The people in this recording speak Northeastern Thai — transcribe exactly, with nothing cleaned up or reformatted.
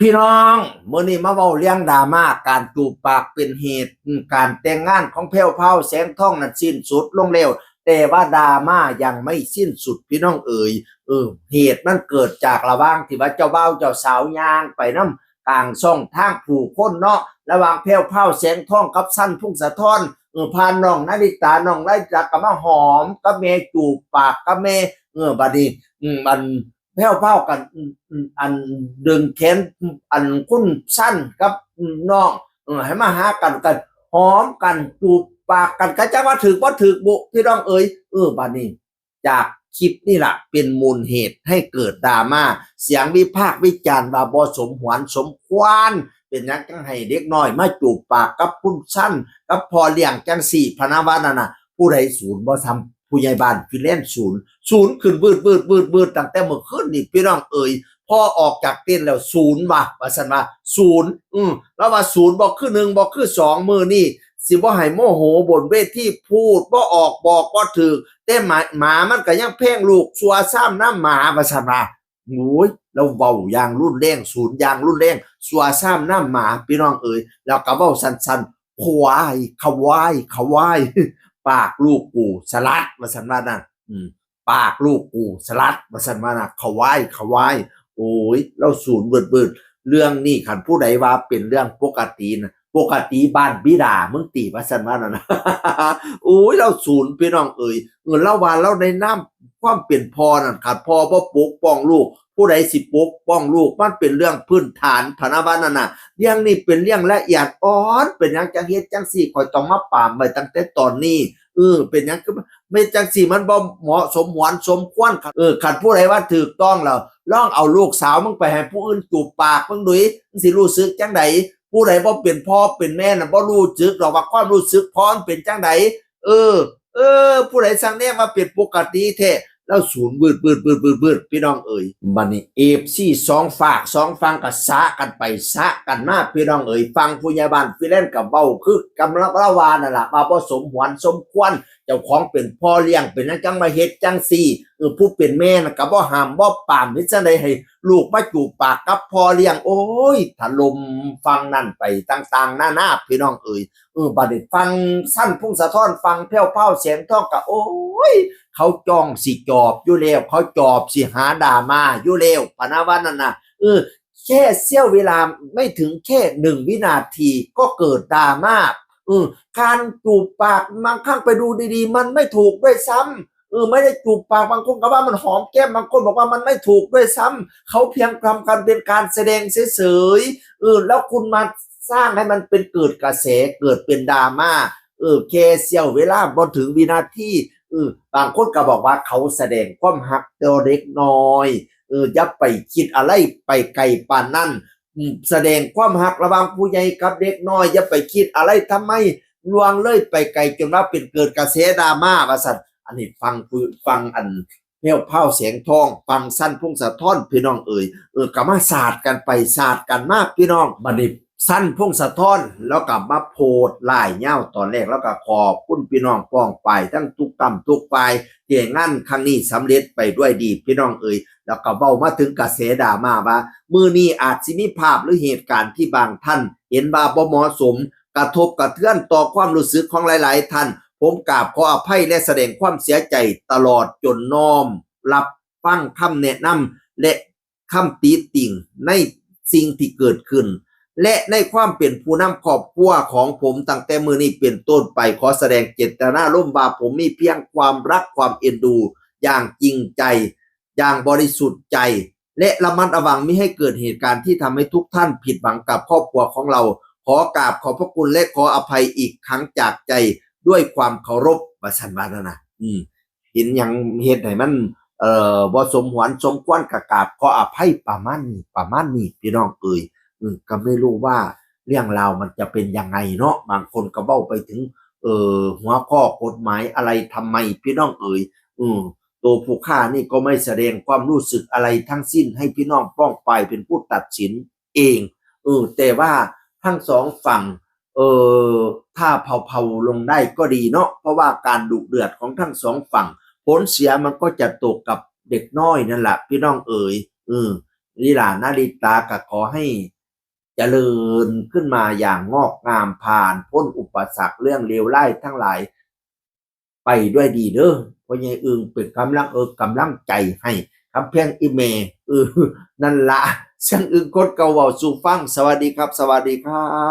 พี่น้อง มื้อนี้มาเว้าเรื่องดราม่า การจูบปากเป็นเหตุ อืม การแต่งงานของแพรวพราว แสงทองนั้นสิ้นสุดลงแล้ว แต่ว่าดราม่ายังไม่สิ้นสุดพี่น้องเอ๋ย เออ เหตุมันเกิดจากระหว่างที่ว่าเจ้าบ่าวเจ้าสาวย่างไปนำกลางช่องทางผู้คนเนาะ ระหว่างแพรวพราว แสงทองกับสัน พงศธร เออ ผ่านน้องนาริตา น้องนาริตาก็มาหอมกับแม่ จูบปากกับแม่ เออ บัดนี้ อืม อัน แพรวพราวกัน อืม อืม อันดึงแขน อันคุณสันกับ อืม น้อง เออ ให้มาหากัน กันหอมกัน จูบปากกัน ก็จักว่าถืกบ่ถืกบุ พี่น้องเอ๋ย เออ บัดนี้ จากคลิปนี่ล่ะเป็นมูลเหตุให้เกิดดราม่า เสียงวิพากษ์วิจารณ์ว่าบ่สมหวนสมควร เป็นหยังจั่งให้เด็กน้อยมาจูบปากกับคุณสัน กับพ่อเลี้ยงจั่งซี้ พะนะว่านั่นน่ะ ผู้ใดสูนบ่ส่ำผู้ใหญ่บ้านฟินแลนด์สูน สูนขึ้นวืดวืดวืดวืดตั้งแต่เมื่อคืนนี่พี่น้องเอ๋ย พอออกจากเต็นท์แล้วสูนว่ะ ว่าซั่นว่า สูน อืม ลาวว่าสูนบ่คือหนึ่ง บ่คือสอง มื้อนี้สิบ่ให้โมโหบนเวที พูดบ่ออก บอกบ่ถืก แต่หมา หมามันก็ยังแพงลูก สั่วซ่ามนำหมา ว่าซั่นว่า โอ้ย ลาวเว้าอย่างรุนแรง สูนอย่างรุนแรง สั่วซ่ามนำหมา พี่น้องเอ๋ย แล้วก็เว้าสั้นๆ ขวาย ขวาย ขวาย ปากลูกกูสลัด ว่าซั่นว่านะ อืม ปากลูกกูสลัด ว่าซั่นว่านะ ขวาย ขวาย โอ้ย ลาวสูนเบิดๆ เรื่องนี้คันผู้ใดว่าเป็นเรื่องปกตินะ ปกติบ้านบิดามึงติ ว่าซั่นว่านั่นนะ โอ้ย ลาวสูนพี่น้องเอ๋ย เออ ลาวว่าลาวในนามความเป็นพ่อนั่น คันพ่อบ่ปกป้องลูก ผู้ใดสิปกป้องลูก มันเป็นเรื่องพื้นฐาน พะนะว่านั่นน่ะ เรื่องนี้เป็นเรื่องละเอียดอ่อน เป็นหยังจั่งเฮ็ดจั่งซี้ ข้อยต้องมาปรามไว้ตั้งแต่ตอนนี้ เออ เป็นหยังคือ เฮ็ดจั่งซี้มันบ่เหมาะสมหวนสมควร เออ คันผู้ใดว่าถูกต้องแล้ว ลองเอาลูกสาวมึงไปให้ผู้อื่นจูบปากมึงดู มึงสิรู้สึกจั่งใด ผู้ใดบ่เป็นพ่อเป็นแม่น่ะบ่รู้สึกดอกว่าความรู้สึกพ่อมันเป็นจั่งใด เออ เออ ผู้ใดสั่งแนมว่าเป็นปกติแท้ ลาวสูนวืดวืดวืดวืดวืด พี่น้องเอ๋ย บัดนี้ เอฟซี สองฝากสองฝั่งก็สะกันไปสะกันมา พี่น้องเอ๋ย ฝั่งผู้ใหญ่บ้านฟินแลนด์ก็เว้าคือกำลังลาวานั่นล่ะ ว่าบ่สมหวนสมควร เจ้าของเป็นพ่อเลี้ยงเป็นหยังจั่งมาเฮ็ดจั่งซี้ เออ ผู้เป็นแม่น่ะก็บ่ห้ามบ่ปราม เฮ็ดจั่งใดให้ลูกมาจูบปากกับพ่อเลี้ยง โอ้ย ถล่มฝั่งนั้นไปต่างๆนานา พี่น้องเอ๋ย เออ บัดนี้ฝั่งสัน พงศธร ฝั่งแพรวพราว แสงทองก็ โอ้ย เขาจ้องสิจอบอยู่แล้ว เขาจอบสิหาดราม่าอยู่แล้ว พะนะว่านั่นน่ะ เออ แค่เสี้ยวเวลาไม่ถึงแค่หนึ่งวินาทีก็เกิดดราม่า เออ การจูบปากบางครั้งไปดูดีๆ มันไม่ถูกด้วยซ้ำ เออ ไม่ได้จูบปาก บางคนก็ว่ามันหอมแก้ม บางคนบอกว่ามันไม่ถูกด้วยซ้ำ เขาเพียงทำกันเป็นการแสดงเฉยๆ เออ แล้วคุณมาสร้างให้มันเป็นเกิดกระแส เกิดเป็นดราม่า เออ แค่เสี้ยวเวลาบ่ถึงวินาที เออ บางคนก็บอกว่าเขาแสดงความฮักต่อเด็กน้อย เออ อย่าไปคิดอะไรไปไกลปานนั้น อืม แสดงความฮักระหว่างผู้ใหญ่กับเด็กน้อย อย่าไปคิดอะไรทำไมล่วงเลยไปไกลจนว่าเป็นเกิดกระแสดราม่า ว่าซั่น อันนี้ฟังผู้ ฟังอันแพรวพราว แสงทอง ฟังสัน พงศธร พี่น้องเอ๋ย เออ ก็มาสาดกันไปสาดกันมา พี่น้อง บัดนี้สัน พงศธร แล้วก็มาโพสต์หลายยาว ตอนแรกแล้วก็ขอบคุณพี่น้องป้องปายทั้งทุกกำทุกฝ่าย ที่งานครั้งนี้สำเร็จไปด้วยดี พี่น้องเอ๋ย แล้วก็เว้ามาถึงกระแสดราม่าว่า มื้อนี้อาจสิมีภาพหรือเหตุการณ์ที่บางท่านเห็นว่าบ่เหมาะสม กระทบกระเทือนต่อความรู้สึกของหลายๆท่าน ผมกราบขออภัยและแสดงความเสียใจตลอดจนน้อมรับฟังคำแนะนำและคำติติ่งในสิ่งที่เกิดขึ้น และในความเป็นผู้นำครอบครัวของผมตั้งแต่มื้อนี้เป็นต้นไป ขอแสดงเจตนารมณ์ว่าผมมีเพียงความรักความเอ็นดูอย่างจริงใจ อย่างบริสุทธิ์ใจ และระมัดระวังมิให้เกิดเหตุการณ์ที่ทำให้ทุกท่านผิดหวังกับครอบครัวของเรา ขอกราบขอบพระคุณและขออภัยอีกครั้งจากใจด้วยความเคารพ ว่าซั่นว่านั่นน่ะ อืม เห็นหยังเฮ็ดให้มัน เอ่อ บ่สมหวนสมควรก็กราบขออภัย ประมาณนี้ ประมาณนี้ พี่น้องเอ๋ย อืม ก็ไม่รู้ว่าเรื่องราวมันจะเป็นยังไงเนาะ บางคนก็เว้าไปถึง เอ่อ หัวข้อกฎหมายอะไรทำไม พี่น้องเอ๋ย อืม ตัวผู้ฆ่านี่ก็ไม่แสดงความรู้สึกอะไรทั้งสิ้น ให้พี่น้องป้องปายเป็นผู้ตัดสินเอง เออ แต่ว่าทั้งสองฝั่ง เออ ถ้าเผาๆลงได้ก็ดีเนาะ เพราะว่าการดุเดือดของทั้งสองฝั่ง ผลเสียมันก็จะตกกับเด็กน้อยนั่นแหละ พี่น้องเอ๋ย เออ ลีลานาริตาก็ขอให้เจริญขึ้นมาอย่างงอกงาม ผ่านพ้นอุปสรรคเรื่องเลวร้ายทั้งหลายไปด้วยดีเด้อ พ่อใหญ่อึ่งเป็นกำลังเอิกกำลังใจให้ กำแพงอีแม่ เออ นั่นละ เสียงอึ่งคนเก่าเว้าสู่ฟัง สวัสดีครับ สวัสดีครับ